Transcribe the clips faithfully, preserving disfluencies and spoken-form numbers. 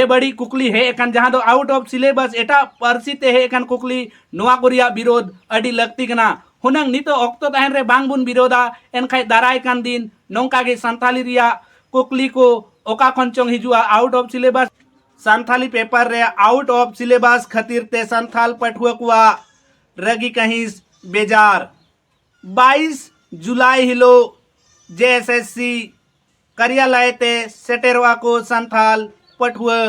ᱵᱟᱹᱲᱤᱡ ᱠᱩᱠᱞᱤ ᱦᱮᱡ ᱟᱠᱟᱱ, ᱡᱟᱦᱟᱸ ᱫᱚ out of syllabus, ᱮᱴᱟᱜ ᱯᱟᱹᱨᱥᱤ ᱛᱮ ᱦᱮᱡ ᱟᱠᱟᱱ ᱠᱩᱠᱞᱤ, ᱱᱚᱣᱟ ᱠᱚ ᱨᱮᱭᱟᱜ ᱵᱤᱨᱳᱫᱷ ᱟᱹᱰᱤ ᱞᱟᱹᱠᱛᱤ ᱠᱟᱱᱟ᱾ ᱦᱩᱱᱟᱹᱝ ᱱᱤᱛᱚᱜ ᱚᱠᱛᱚ ᱛᱟᱦᱮᱱ ᱨᱮ ᱵᱟᱝ ᱵᱚᱱ ᱵᱤᱨᱳᱫᱷᱟ, ᱮᱱᱠᱷᱟᱡ ᱫᱟᱨᱟᱭ ᱠᱟᱱ ᱫᱤᱱ ᱱᱚᱝᱠᱟ ᱜᱮ ᱥᱟᱱᱛᱷᱟᱞᱤ ᱨᱮᱭᱟᱜ ᱠᱩᱠᱞᱤ ᱠᱚ ᱚᱠᱟ ᱠᱷᱚᱱ ᱪᱚᱝ ᱦᱤᱡᱩᱜᱼᱟ, out of syllabus᱾ Santhali paper ᱨᱮ out of syllabus ᱠᱷᱟᱹᱛᱤᱨ ᱛᱮ ᱥᱟᱱᱛᱷᱟᱞ ᱯᱟᱹᱴᱷᱩᱣᱟᱹ ᱠᱚᱣᱟᱜ ᱨᱟᱹᱜᱤ ᱠᱟᱹᱦᱤᱥ ᱵᱮᱡᱟᱨ᱾ ᱵᱟᱭᱤᱥ ᱡᱩᱞᱟᱭ ᱦᱤᱞᱳᱜ ᱡᱮ ᱮᱥ ᱮᱥ ᱥᱤ ᱠᱟᱨᱭᱟᱞᱚᱭ ᱛᱮ ᱥᱮᱴᱮᱨᱚᱜᱼᱟ ᱠᱚ ᱥᱟᱱᱛᱷᱟᱞ ᱯᱟᱹᱴᱷᱩᱣᱟᱹ᱾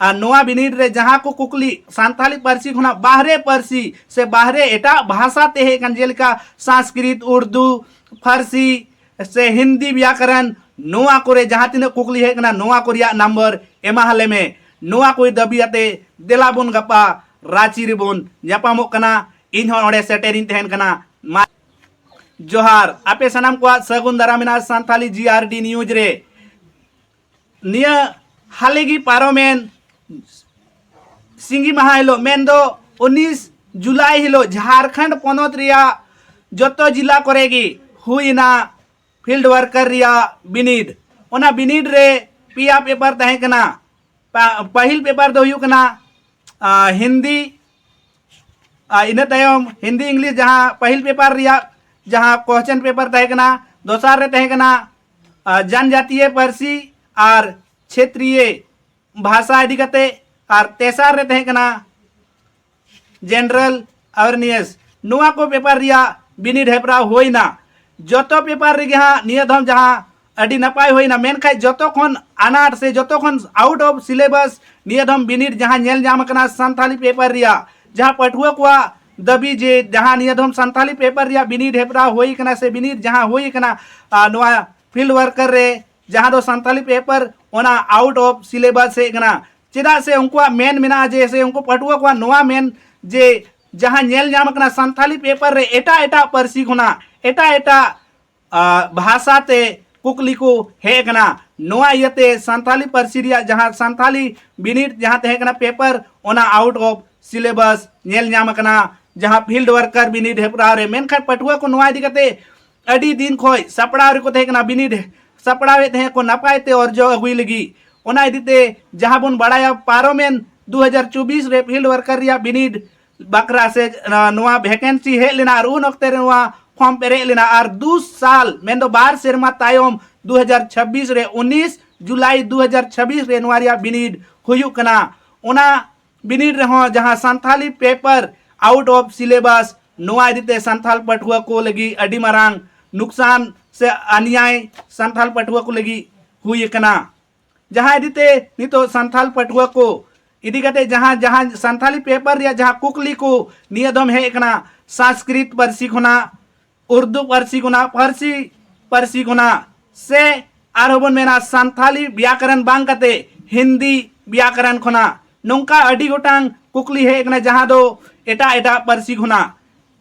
ᱟᱨ ᱱᱚᱣᱟ ᱵᱤᱱᱤᱰ ᱨᱮ ᱡᱟᱦᱟᱸ ᱠᱚ ᱠᱩᱠᱞᱤ ᱥᱟᱱᱛᱷᱟᱞᱤ ᱯᱟᱹᱨᱥᱤ ᱠᱷᱚᱱᱟᱜ ᱵᱟᱦᱨᱮ ᱯᱟᱹᱨᱥᱤ ᱥᱮ ᱵᱟᱦᱨᱮ ᱮᱴᱟᱜ ᱵᱷᱟᱥᱟ ᱛᱮ ᱦᱮᱡ ᱟᱠᱟᱱ, ᱡᱮᱞᱮᱠᱟ ᱥᱟᱝᱥᱠᱨᱤᱛ, ᱩᱨᱫᱩ, ᱯᱷᱟᱨᱥᱤ ᱥᱮ ᱦᱤᱱᱫᱤ ᱵᱮᱭᱟᱠᱚᱨᱚᱱ, ᱱᱚᱣᱟ ᱠᱚᱨᱮ ᱡᱟᱦᱟᱸ ᱛᱤᱱᱟᱹᱜ ᱠᱩᱠᱞᱤ ᱦᱮᱡ ᱟᱠᱟᱱᱟ, ᱱᱚᱣᱟ ᱠᱚ ᱨᱮᱭᱟᱜ ᱱᱟᱢᱵᱟᱨ ᱮᱢᱟ ᱦᱟᱞᱮ ᱢᱮ᱾ ᱱᱚᱣᱟ ᱠᱚ ᱫᱟᱹᱵᱤ ᱟᱛᱮ ᱫᱮᱞᱟ ᱵᱚᱱ ᱜᱟᱯᱟ ᱨᱟᱸᱪᱤ ᱨᱮᱵᱚᱱ ᱧᱟᱯᱟᱢᱚᱜ ᱠᱟᱱᱟ᱾ ᱤᱧ ᱦᱚᱸ ᱚᱸᱰᱮ ᱥᱮᱴᱮᱨᱤᱧ ᱛᱟᱦᱮᱱ ᱠᱟᱱᱟ᱾ ᱢᱟ ᱡᱚᱦᱟᱨ, ᱟᱯᱮ ᱥᱟᱱᱟᱢ ᱠᱚᱣᱟᱜ ᱥᱟᱹᱜᱩᱱ ᱫᱟᱨᱟᱢ ᱢᱮᱱᱟᱜᱼᱟ ᱥᱟᱱᱛᱷᱟᱞᱤ ᱡᱤ ᱟᱨ ᱰᱤ ᱱᱤᱭᱩᱡᱽ ᱨᱮ᱾ ᱱᱤᱭᱟᱹ ᱦᱟᱞᱮ ᱜᱮ ᱯᱟᱨᱚᱢᱮᱱ ᱥᱤᱸᱜᱤ ᱢᱟᱦᱟ ᱦᱤᱞᱳᱜ, ᱢᱮᱱᱫᱚ ᱩᱱᱤᱥ ᱡᱩᱞᱟᱭ ᱦᱤᱞᱳᱜ ᱡᱷᱟᱲᱠᱷᱚᱸᱰ ᱯᱚᱱᱚᱛ ᱨᱮᱭᱟᱜ ᱡᱚᱛᱚ ᱡᱤᱞᱟ ᱠᱚᱨᱮ ᱜᱮ ᱦᱩᱭ ᱮᱱᱟ ᱯᱷᱤᱞᱰ ᱣᱟᱨᱠᱟᱨ ᱨᱮᱭᱟᱜ ᱵᱤᱱᱤᱰ᱾ ᱚᱱᱟ ᱵᱤᱱᱤᱰ ᱨᱮ ᱯᱮᱭᱟ ᱯᱮᱯᱟᱨ ᱛᱟᱦᱮᱸ ᱠᱟᱱᱟ᱾ ᱯᱟ- ᱯᱟᱹᱦᱤᱞ ᱯᱮᱯᱟᱨ ᱫᱚ ᱦᱩᱭᱩᱜ ᱠᱟᱱᱟ, ᱟ, ᱦᱤᱱᱫᱤ, ᱟ, ᱤᱱᱟᱹ ᱛᱟᱭᱚᱢ ᱦᱤᱱᱫᱤ ᱤᱝᱞᱤᱥ, ᱡᱟᱦᱟᱸ ᱯᱟᱹᱦᱤᱞ ᱯᱮᱯᱟᱨ ᱨᱮᱭᱟᱜ ᱡᱟᱦᱟᱸ ᱠᱚᱥᱪᱮᱱ ᱯᱮᱯᱟᱨ ᱛᱟᱦᱮᱸ ᱠᱟᱱᱟ, ᱫᱚᱥᱟᱨ ᱨᱮ ᱛᱟᱦᱮᱸ ᱠᱟᱱᱟ, ᱟ, ᱡᱟᱱᱡᱟᱛᱤᱭᱟᱹ ᱯᱟᱹᱨᱥᱤ ᱟᱨ ᱪᱷᱮᱛᱨᱤᱭᱟᱹ ᱵᱷᱟᱥᱟ ᱤᱫᱤ ᱠᱟᱛᱮ, ᱟᱨ ᱛᱮᱥᱟᱨ ᱨᱮ ᱛᱟᱦᱮᱸ ᱠᱟᱱᱟ ᱡᱮᱱᱟᱨᱮᱞ ᱟᱣᱮᱨᱱᱮᱥ᱾ ᱱᱚᱣᱟ ᱠᱚ ᱯᱮᱯᱟᱨ ᱨᱮᱭᱟᱜ ᱵᱤᱱᱤᱰ ᱦᱮᱯᱨᱟᱣ ᱦᱩᱭᱱᱟ᱾ ᱡᱚᱛᱚ ᱯᱮᱯᱟᱨ ᱨᱮᱜᱮ ᱦᱟᱸᱜ ᱱᱤᱭᱟᱹ ᱫᱷᱟᱣ ᱡᱟᱦᱟᱸ ᱟᱹᱰᱤ ᱱᱟᱯᱟᱭ ᱦᱩᱭᱱᱟ, ᱢᱮᱱᱠᱷᱟᱱ ᱡᱚᱛᱚ ᱠᱷᱚᱱ ᱟᱱᱟᱴ ᱥᱮ ᱡᱚᱛᱚ ᱠᱷᱚᱱ out of syllabus ᱱᱤᱭᱟᱹ ᱫᱷᱟᱣ ᱵᱤᱱᱤᱰ ᱡᱟᱦᱟᱸ ᱧᱮᱞ ᱧᱟᱢ ᱟᱠᱟᱱᱟ ᱥᱟᱱᱛᱷᱟᱞᱤ ᱯᱮᱯᱟᱨ ᱨᱮᱭᱟᱜ, ᱡᱟᱦᱟᱸ ᱯᱟᱹᱴᱷᱩᱣᱟᱹ ᱠᱚᱣᱟᱜ ᱫᱟᱹᱵᱤ ᱡᱮ ᱡᱟᱦᱟᱸ ᱱᱤᱭᱟᱹ ᱫᱷᱟᱣ ᱥᱟᱱᱛᱷᱟᱞᱤ ᱯᱮᱯᱟᱨ ᱨᱮᱭᱟᱜ ᱵᱤᱱᱤᱰ ᱦᱮᱯᱨᱟᱣ ᱦᱩᱭ ᱟᱠᱟᱱᱟ ᱥᱮ ᱵᱤᱱᱤᱰ ᱡᱟᱦᱟᱸ ᱦᱩᱭ ᱟᱠᱟᱱᱟ, ᱟᱨ ᱱᱚᱣᱟ ᱯᱷᱤᱞᱰ ᱣᱟᱨᱠᱟᱨ ᱨᱮ, ᱡᱟᱦᱟᱸ ᱫᱚ ᱥᱟᱱᱛᱷᱟᱞᱤ ᱯᱮᱯᱟᱨ, ᱚᱱᱟ out of syllabus ᱦᱮᱡ ᱟᱠᱟᱱᱟ᱾ ᱪᱮᱫᱟᱜ ᱥᱮ ᱩᱱᱠᱩᱣᱟᱜ ᱢᱮᱱ ᱢᱮᱱᱟᱜᱼᱟ ᱡᱮ, ᱥᱮ ᱩᱱᱠᱩ ᱯᱟᱹᱴᱷᱩᱣᱟᱹ ᱠᱚᱣᱟᱜ ᱱᱚᱣᱟ ᱢᱮᱱ ᱡᱮ ᱡᱟᱦᱟᱸ ᱧᱮᱞ ᱧᱟᱢ ᱟᱠᱟᱱᱟ ᱥᱟᱱᱛᱷᱟᱞᱤ ᱯᱮᱯᱟᱨ ᱨᱮ ᱮᱴᱟᱜ ᱮᱴᱟᱜ ᱯᱟᱹᱨᱥᱤ ᱠᱷᱚᱱᱟᱜ, ᱮᱴᱟᱜ ᱮᱴᱟᱜ, ᱟ, ᱵᱷᱟᱥᱟ ᱛᱮ ᱠᱩᱠᱞᱤ ᱠᱚ ᱦᱮᱡ ᱟᱠᱟᱱᱟ᱾ ᱱᱚᱣᱟ ᱤᱭᱟᱹᱛᱮ ᱥᱟᱱᱛᱷᱟᱞᱤ ᱯᱟᱹᱨᱥᱤ ᱨᱮᱭᱟᱜ ᱡᱟᱦᱟᱸ ᱥᱟᱱᱛᱷᱟᱞᱤ ᱵᱤᱱᱤᱰ ᱡᱟᱦᱟᱸ ᱛᱟᱦᱮᱸ ᱠᱟᱱᱟ ᱯᱮᱯᱟᱨ, ᱚᱱᱟ out of syllabus ᱧᱮᱞ ᱧᱟᱢ ᱟᱠᱟᱱᱟ ᱡᱟᱦᱟᱸ ᱯᱷᱤᱞᱰ ᱣᱟᱨᱠᱟᱨ ᱵᱤᱱᱤᱰ ᱦᱮᱯᱨᱟᱣ ᱨᱮ᱾ ᱢᱮᱱᱠᱷᱟᱱ ᱯᱟᱹᱴᱷᱩᱣᱟᱹ ᱠᱚ ᱱᱚᱣᱟ ᱤᱫᱤ ᱠᱟᱛᱮ ᱟᱹᱰᱤ ᱫᱤᱱ ᱠᱷᱚᱱ ᱥᱟᱯᱲᱟᱣ ᱨᱮᱠᱚ ᱛᱟᱦᱮᱸ ᱠᱟᱱᱟ, ᱵᱤᱱᱤᱰ ᱥᱟᱯᱲᱟᱣᱮᱫ ᱛᱟᱦᱮᱸ ᱠᱚ ᱱᱟᱯᱟᱭ ᱛᱮ ᱚᱨᱡᱚ ᱟᱹᱜᱩᱭ ᱞᱟᱹᱜᱤᱫ᱾ ᱚᱱᱟ ᱤᱫᱤᱛᱮ ᱡᱟᱦᱟᱸ ᱵᱚᱱ ᱵᱟᱲᱟᱭᱟ, ᱯᱟᱨᱚᱢᱮᱱ ᱫᱩ ᱦᱟᱡᱟᱨ ᱪᱚᱵᱵᱤᱥ ᱨᱮ field worker ᱨᱮᱭᱟᱜ ᱵᱤᱱᱤᱰ ᱵᱟᱠᱷᱨᱟ ᱥᱮ ᱱᱚᱣᱟ vacancy ᱦᱮᱡ ᱞᱮᱱᱟ ᱟᱨ ᱩᱱ ᱚᱠᱛᱮ ᱨᱮ ᱱᱚᱣᱟ form ᱯᱮᱨᱮᱡ ᱞᱮᱱᱟ ᱟᱨ ᱫᱩ ᱥᱟᱞ ᱢᱮᱱᱫᱚ ᱵᱟᱨ ᱥᱮᱨᱢᱟ ᱛᱟᱭᱚᱢ ᱫᱩ ᱦᱟᱡᱟᱨ ᱪᱷᱟᱵᱵᱤᱥ ᱨᱮ ᱩᱱᱤᱥ ᱡᱩᱞᱟᱭ ᱫᱩ ᱦᱟᱡᱟᱨ ᱪᱷᱟᱵᱵᱤᱥ ᱨᱮ ᱱᱚᱣᱟ ᱨᱮᱭᱟᱜ ᱵᱤᱱᱤᱰ ᱦᱩᱭᱩᱜ ᱠᱟᱱᱟ᱾ ᱚᱱᱟ ᱵᱤᱱᱤᱰ ᱨᱮᱦᱚᱸ ᱡᱟᱦᱟᱸ Santali paper out of syllabus, ᱱᱚᱣᱟ ᱤᱫᱤᱛᱮ ᱥᱟᱱᱛᱷᱟᱞ ᱯᱟᱹᱴᱷᱩᱣᱟᱹ ᱠᱚ ᱞᱟᱹᱜᱤᱫ ᱟᱹᱰᱤ ᱢᱟᱨᱟᱝ ᱱᱩᱠᱥᱟᱱ ᱥᱮ ᱟᱱᱭᱟᱭ ᱥᱟᱱᱛᱷᱟᱞ ᱯᱟᱹᱴᱷᱩᱣᱟᱹ ᱠᱚ ᱞᱟᱹᱜᱤᱫ ᱦᱩᱭ ᱟᱠᱟᱱᱟ᱾ ᱡᱟᱦᱟᱸ ᱤᱫᱤᱛᱮ ᱱᱤᱛᱚᱜ ᱥᱟᱱᱛᱷᱟᱞ ᱯᱟᱹᱴᱷᱩᱣᱟᱹ ᱠᱚ ᱤᱫᱤ ᱠᱟᱛᱮ ᱡᱟᱦᱟᱸ ᱡᱟᱦᱟᱸ ᱥᱟᱱᱛᱷᱟᱞᱤ paper ᱨᱮᱭᱟᱜ ᱡᱟᱦᱟᱸ ᱠᱩᱠᱞᱤ ᱠᱚ ᱱᱤᱭᱟᱹ ᱫᱚᱢ ᱦᱮᱡ ᱟᱠᱟᱱᱟ, ᱥᱚᱝᱥᱠᱨᱤᱛ ᱯᱟᱹᱨᱥᱤ ᱠᱷᱚᱱᱟᱜ, ᱩᱨᱫᱩ ᱯᱟᱹᱨᱥᱤ ᱠᱷᱚᱱᱟᱜ, ᱯᱟᱹᱨᱥᱤ ᱯᱟᱹᱨᱥᱤ ᱠᱷᱚᱱᱟᱜ, ᱥᱮ ᱟᱨᱦᱚᱸ ᱵᱚᱱ ᱢᱮᱱᱟ ᱥᱟᱱᱛᱷᱟᱞᱤ ᱵᱮᱭᱟᱠᱚᱨᱚᱱ ᱵᱟᱝ ᱠᱟᱛᱮ ᱦᱤᱱᱫᱤ ᱵᱮᱭᱟᱠᱚᱨᱚᱱ ᱠᱷᱚᱱᱟᱜ, ᱱᱚᱝᱠᱟ ᱟᱹᱰᱤ ᱜᱚᱴᱟᱝ ᱠᱩᱠᱞᱤ ᱦᱮᱡ ᱟᱠᱟᱱᱟ ᱡᱟᱦᱟᱸ ᱫᱚ ᱮᱴᱟᱜ ᱮᱴᱟᱜ ᱯᱟᱹᱨᱥᱤ ᱠᱷᱚᱱᱟᱜ᱾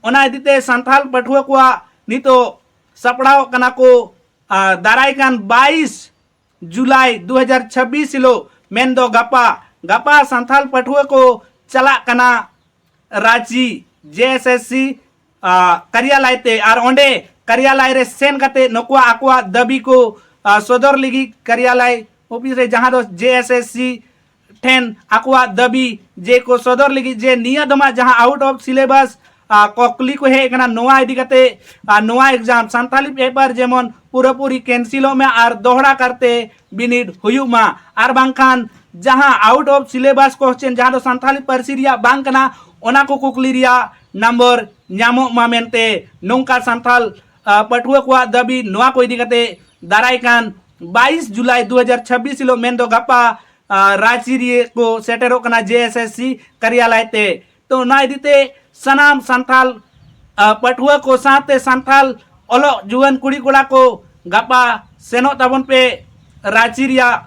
ᱚᱱᱟ ᱤᱫᱤᱛᱮ ᱥᱟᱱᱛᱷᱟᱞ ᱯᱟᱹᱴᱷᱩᱣᱟᱹ ᱠᱚᱣᱟᱜ ᱱᱤᱛᱚᱜ ᱥᱟᱯᱲᱟᱣ ᱠᱟᱱᱟ ᱠᱚ, ᱟᱨ ᱫᱟᱨᱟᱭ ᱠᱟᱱ ᱵᱟᱭᱤᱥ ᱡᱩᱞᱟᱭ ᱫᱩ ᱦᱟᱡᱟᱨ ᱪᱷᱟᱵᱵᱤᱥ ᱦᱤᱞᱳᱜ, ᱢᱮᱱᱫᱚ ᱜᱟᱯᱟ, ᱜᱟᱯᱟ ᱥᱟᱱᱛᱷᱟᱞ ᱯᱟᱹᱴᱷᱩᱣᱟᱹ ᱠᱚ ᱪᱟᱞᱟᱜ ᱠᱟᱱᱟ ᱨᱟᱸᱪᱤ ᱡᱮ ᱮᱥ ᱮᱥ ᱥᱤ ᱠᱟᱨᱭᱟᱞᱟᱭ ᱛᱮ, ᱟᱨ ᱚᱸᱰᱮ ᱠᱟᱨᱭᱟᱞᱟᱭ ᱨᱮ ᱥᱮᱱ ᱠᱟᱛᱮ ᱱᱩᱠᱩᱣᱟᱜ ᱟᱠᱚᱣᱟᱜ ᱫᱟᱹᱵᱤ ᱠᱚ ᱟᱨ ᱥᱚᱫᱚᱨ ᱞᱟᱹᱜᱤᱫ ᱠᱟᱨᱭᱟᱞᱟᱭ ᱚᱯᱷᱤᱥ ᱨᱮ, ᱡᱟᱦᱟᱸ ᱫᱚ ᱡᱮ ᱮᱥ ᱮᱥ ᱥᱤ ᱴᱷᱮᱱ ᱟᱠᱚᱣᱟᱜ ᱫᱟᱹᱵᱤ ᱡᱮ ᱠᱚ ᱥᱚᱫᱚᱨ ᱞᱟᱹᱜᱤᱫ ᱡᱮ ᱱᱤᱭᱟᱹ ᱫᱚᱢᱟᱜ ᱡᱟᱦᱟᱸ out of syllabus ᱠᱩᱠᱞᱤ ᱠᱚ ᱦᱮᱡ ᱟᱠᱟᱱᱟ, ᱱᱚᱣᱟ ᱤᱫᱤ ᱠᱟᱛᱮ ᱟᱨ ᱱᱚᱣᱟ exam ᱥᱟᱱᱛᱟᱞᱤ paper ᱡᱮᱢᱚᱱ ᱯᱩᱨᱟᱹᱯᱩᱨᱤ cancel ᱚᱜ ᱢᱟ ᱟᱨ ᱫᱚᱦᱲᱟ ᱠᱟᱨᱛᱮ ᱵᱤᱱᱤᱰ ᱦᱩᱭᱩᱜ ᱢᱟ, ᱟᱨ ᱵᱟᱝᱠᱷᱟᱱ ᱡᱟᱦᱟᱸ out of syllabus question, ᱡᱟᱦᱟᱸ ᱫᱚ ᱥᱟᱱᱛᱟᱞᱤ ᱯᱟᱹᱨᱥᱤ ᱨᱮᱭᱟᱜ ᱵᱟᱝ ᱠᱟᱱᱟ, ᱚᱱᱟ ᱠᱚ ᱠᱩᱠᱞᱤ ᱨᱮᱭᱟᱜ ᱱᱟᱢᱵᱟᱨ ᱧᱟᱢᱚᱜ ᱢᱟ ᱢᱮᱱᱛᱮ ᱱᱚᱝᱠᱟ ᱥᱟᱱᱛᱟᱞ ᱯᱟᱹᱴᱷᱩᱣᱟᱹ ᱠᱚᱣᱟᱜ ᱫᱟᱹᱵᱤ᱾ ᱱᱚᱣᱟ ᱠᱚ ᱤᱫᱤ ᱠᱟᱛᱮ ᱫᱟᱨᱟᱭ ᱠᱟᱱ ᱵᱟᱭᱤᱥ ᱡᱩᱞᱟᱭ ᱫᱩ ᱦᱟᱡᱟᱨ ᱪᱷᱟᱵᱵᱤᱥ ᱦᱤᱞᱳᱜ, ᱢᱮᱱᱫᱚ ᱜᱟᱯᱟ, ᱨᱟᱸᱪᱤ ᱨᱮ ᱠᱚ ᱥᱮᱴᱮᱨᱚᱜ ᱠᱟᱱᱟ ᱡᱮ ᱮᱥ ᱮᱥ ᱥᱤ ᱠᱟᱨᱭᱟᱞᱟᱭ ᱛᱮ᱾ ᱛᱚ ᱚᱱᱟ ᱤᱫᱤᱛᱮ ᱥᱟᱱᱟᱢ ᱥᱟᱱᱛᱟᱞ ᱯᱟᱹᱴᱷᱩᱣᱟᱹ ᱠᱚ ᱥᱟᱶᱛᱮ ᱥᱟᱱᱛᱟᱞ ᱚᱞᱚᱜ ᱡᱩᱣᱟᱹᱱ ᱠᱩᱲᱤ ᱠᱚᱲᱟ ᱠᱚ ᱜᱟᱯᱟ ᱥᱮᱱᱚᱜ ᱛᱟᱵᱚᱱ ᱯᱮ ᱨᱟᱸᱪᱤ ᱨᱮᱭᱟᱜ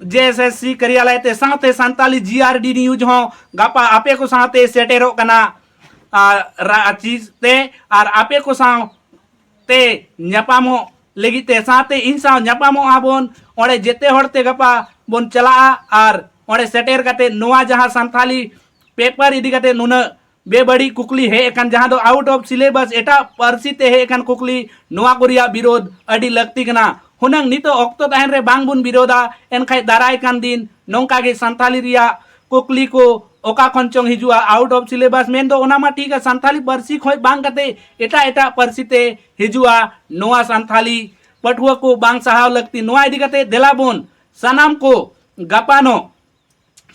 ᱡᱮ ᱮᱥ ᱮᱥ ᱥᱤ ᱠᱟᱨᱭᱟᱞᱟᱭ ᱛᱮ, ᱥᱟᱶᱛᱮ ᱥᱟᱱᱛᱟᱞᱤ ᱡᱤ ᱟᱨ ᱰᱤ news ᱦᱚᱸ ᱜᱟᱯᱟ ᱟᱯᱮ ᱠᱚ ᱥᱟᱶᱛᱮ ᱥᱮᱴᱮᱨᱚᱜ ᱠᱟᱱᱟ ᱨᱟᱸᱪᱤ ᱛᱮ, ᱟᱨ ᱟᱯᱮ ᱠᱚ ᱥᱟᱶ ᱛᱮ ᱧᱟᱯᱟᱢᱚᱜ ᱞᱟᱹᱜᱤᱫ ᱛᱮ, ᱥᱟᱶᱛᱮ ᱤᱧ ᱥᱟᱶ ᱧᱟᱯᱟᱢᱚᱜᱼᱟ ᱵᱚᱱ᱾ ᱚᱸᱰᱮ ᱡᱮᱛᱮ ᱦᱚᱲ ᱛᱮ ᱜᱟᱯᱟ ᱵᱚᱱ ᱪᱟᱞᱟᱜᱼᱟ ᱟᱨ ᱚᱸᱰᱮ ᱥᱮᱴᱮᱨ ᱠᱟᱛᱮ ᱱᱚᱣᱟ ᱡᱟᱦᱟᱸ ᱥᱟᱱᱛᱷᱟᱞᱤ paper ᱤᱫᱤ ᱠᱟᱛᱮ ᱱᱩᱱᱟᱹᱜ ᱵᱮᱵᱟᱹᱲᱤᱡ ᱠᱩᱠᱞᱤ ᱦᱮᱡ ᱟᱠᱟᱱ, ᱡᱟᱦᱟᱸ ᱫᱚ out of syllabus, ᱮᱴᱟᱜ ᱯᱟᱹᱨᱥᱤ ᱛᱮ ᱦᱮᱡ ᱟᱠᱟᱱ ᱠᱩᱠᱞᱤ, ᱱᱚᱣᱟ ᱠᱚ ᱨᱮᱭᱟᱜ ᱵᱤᱨᱳᱫᱷ ᱟᱹᱰᱤ ᱞᱟᱹᱠᱛᱤ ᱠᱟᱱᱟ᱾ ᱦᱩᱱᱟᱹᱝ ᱱᱤᱛᱚᱜ ᱚᱠᱛᱚ ᱛᱟᱦᱮᱱ ᱨᱮ ᱵᱟᱝ ᱵᱚᱱ ᱵᱤᱨᱳᱫᱟ, ᱮᱱᱠᱷᱟᱡ ᱫᱟᱨᱟᱭ ᱠᱟᱱ ᱫᱤᱱ ᱱᱚᱝᱠᱟ ᱜᱮ ᱥᱟᱱᱛᱷᱟᱞᱤ ᱨᱮᱭᱟᱜ ᱠᱩᱠᱞᱤ ᱠᱚ ᱚᱠᱟ ᱠᱷᱚᱱ ᱪᱚᱝ ᱦᱤᱡᱩᱜᱼᱟ, out of syllabus ᱢᱮᱱ ᱫᱚ ᱚᱱᱟ ᱢᱟ ᱴᱷᱤᱠᱟ, ᱥᱟᱱᱛᱷᱟᱞᱤ ᱯᱟᱹᱨᱥᱤ ᱠᱷᱚᱱ ᱵᱟᱝ ᱠᱟᱛᱮ ᱮᱴᱟᱜ ᱮᱴᱟᱜ ᱯᱟᱹᱨᱥᱤ ᱛᱮ ᱦᱤᱡᱩᱜᱼᱟ᱾ ᱱᱚᱣᱟ ᱥᱟᱱᱛᱷᱟᱞᱤ ᱯᱟᱹᱴᱷᱩᱣᱟᱹ ᱠᱚ ᱵᱟᱝ ᱥᱟᱦᱟᱣ ᱞᱟᱹᱠᱛᱤ᱾ ᱱᱚᱣᱟ ᱤᱫᱤ ᱠᱟᱛᱮ ᱫᱮᱞᱟ ᱵᱚᱱ ᱥᱟᱱᱟᱢ ᱠᱚ ᱜᱟᱯᱟᱱᱚᱜ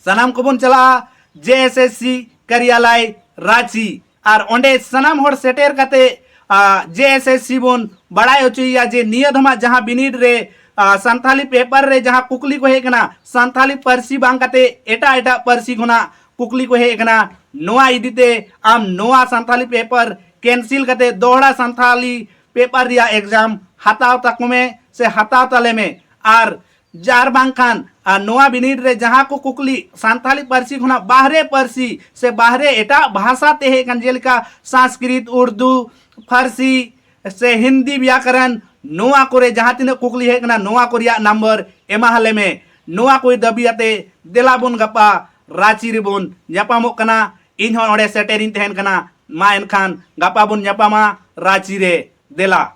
ᱥᱟᱱᱟᱢ ᱠᱚᱵᱚᱱ ᱪᱟᱞᱟᱜᱼᱟ ᱡᱮ ᱮᱥ ᱮᱥ ᱥᱤ ᱠᱟᱨᱭᱟᱞᱟᱭ ᱨᱟᱸᱪᱤ, ᱟᱨ ᱚᱸᱰᱮ ᱥᱟᱱᱟᱢ ᱦᱚᱲ ᱥᱮᱴᱮᱨ ᱠᱟᱛᱮ ᱡᱮ ᱮᱥ ᱮᱥ ᱥᱤ ᱵᱚᱱ ᱵᱟᱲᱟᱭ ᱦᱚᱪᱚᱭᱮᱭᱟ ᱡᱮ ᱱᱤᱭᱟᱹ ᱫᱷᱟᱢᱟ ᱡᱟᱦᱟᱸ ᱵᱤᱱᱤᱰ ᱨᱮ ᱟ, ᱥᱟᱱᱛᱷᱟᱞᱤ ᱯᱮᱯᱟᱨ ᱨᱮ ᱡᱟᱦᱟᱸ ᱠᱩᱠᱞᱤ ᱠᱚ ᱦᱮᱡ ᱠᱟᱱᱟ, ᱥᱟᱱᱛᱷᱟᱞᱤ ᱯᱟᱹᱨᱥᱤ ᱵᱟᱝ ᱠᱟᱛᱮ ᱮᱴᱟᱜ ᱮᱴᱟᱜ ᱯᱟᱹᱨᱥᱤ ᱠᱷᱚᱱᱟᱜ ᱠᱩᱠᱞᱤ ᱠᱚ ᱦᱮᱡ ᱠᱟᱱᱟ, ᱱᱚᱣᱟ ᱤᱫᱤ ᱛᱮ ᱟᱢ ᱱᱚᱣᱟ ᱥᱟᱱᱛᱷᱟᱞᱤ ᱯᱮᱯᱟᱨ ᱠᱮᱱᱥᱤᱞ ᱠᱟᱛᱮ ᱫᱚᱦᱲᱟ ᱥᱟᱱᱛᱷᱟᱞᱤ ᱯᱮᱯᱟᱨ ᱨᱮᱭᱟᱜ ᱮᱠᱡᱟᱢ ᱦᱟᱛᱟᱣ ᱛᱟᱠᱚ ᱢᱮ ᱥᱮ ᱦᱟᱛᱟᱣ ᱛᱟᱞᱮ ᱢᱮ᱾ ᱟᱨ ᱡᱟᱨ ᱵᱟᱝᱠᱷᱟᱱ ᱟᱨ ᱱᱚᱣᱟ ᱵᱤᱱᱤᱰ ᱨᱮ ᱡᱟᱦᱟᱸ ᱠᱚ ᱠᱩᱠᱞᱤ ᱥᱟᱱᱛᱟᱞᱤ ᱯᱟᱹᱨᱥᱤ ᱠᱷᱚᱱᱟᱜ ᱵᱟᱦᱨᱮ ᱯᱟᱹᱨᱥᱤ ᱥᱮ ᱵᱟᱦᱨᱮ ᱮᱴᱟᱜ ᱵᱷᱟᱥᱟ ᱛᱮ ᱦᱮᱡ ᱠᱟᱱ, ᱡᱮᱞᱮᱠᱟ ᱥᱟᱝᱥᱠᱨᱤᱛ, ᱩᱨᱫᱩ, ᱯᱷᱟᱨᱥᱤ ᱥᱮ ᱦᱤᱱᱫᱤ ᱵᱮᱭᱟᱠᱚᱨᱚᱱ, ᱱᱚᱣᱟ ᱠᱚᱨᱮ ᱡᱟᱦᱟᱸ ᱛᱤᱱᱟᱹᱜ ᱠᱩᱠᱞᱤ ᱦᱮᱡ ᱠᱟᱱᱟ, ᱱᱚᱣᱟ ᱠᱚ ᱨᱮᱭᱟᱜ ᱱᱟᱢᱵᱟᱨ ᱮᱢᱟ ᱦᱟᱞᱮ ᱢᱮ᱾ ᱱᱚᱣᱟ ᱠᱚ ᱫᱟᱹᱵᱤ ᱟᱛᱮ ᱫᱮᱞᱟ ᱵᱚᱱ ᱜᱟᱯᱟ ᱨᱟᱸᱪᱤ ᱨᱮᱵᱚᱱ ᱧᱟᱯᱟᱢᱚᱜ ᱠᱟᱱᱟ᱾ ᱤᱧ ᱦᱚᱸ ᱚᱸᱰᱮ ᱥᱮᱴᱮᱨᱤᱧ ᱛᱟᱦᱮᱱ ᱠᱟᱱᱟ᱾ ᱢᱟ ᱮᱱᱠᱷᱟᱱ ᱜᱟᱯᱟ ᱵᱚᱱ ᱧᱟᱯᱟᱢᱟ ᱨᱟᱸᱪᱤ ᱨᱮ᱾ ᱫᱮᱞᱟ᱾